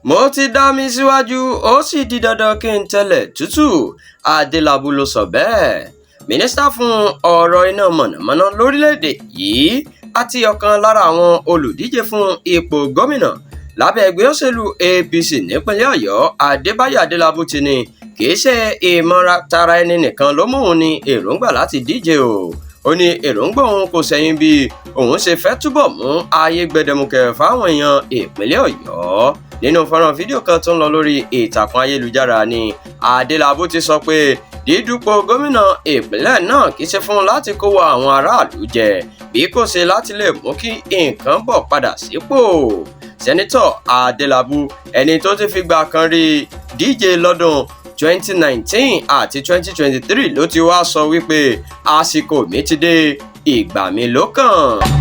Mo ti dá mi síwájú, ó sì di dandan kí n tẹlẹ̀ tútù, Adélábù ló sọ bẹ́ẹ̀. Mínísítà fún ọ̀rọ̀ iná mọ̀nàmọ́ná lórílẹ̀‐èdè yìí àti ọ̀kan lára àwọn olùdíje fún ipò gómìnà lábẹ́ ẹgbẹ́ òṣèlú APC nípínlẹ̀ Ọ̀yọ́, Adébáyọ̀ Adélábù, ti ní kì í ṣe ìmọ̀ra tara ẹni nìkan ló mú òun ní èròǹgbà láti díje o. Ó ní èròǹgbà òun kò sẹ́yìn bí òun ṣe fẹ́ túbọ̀ mú ayé gbẹdẹmukẹ fáwọn èèyàn ìpínlẹ̀ Ọ̀yọ́. Nínú fọ́nrán fídíò kan tó ń lọ lórí ìtàkùn ayélujára ni Adélábù ti sọ pé dídúpọ̀ gómìnà ìpínlẹ̀ náà kì í ṣe fún láti kówó àwọn aráàlú jẹ, bí kò ṣe láti lè mú kí nǹkan bọ̀ padà sípò. Sẹ́nitọ̀ Adélábù, ẹni tó ti fìgbà kan rí díje lọ́dún 2019 àti 2023, ló ti wá sọ wípé àsìkò mi ti dé, ìgbà mi ló kàn.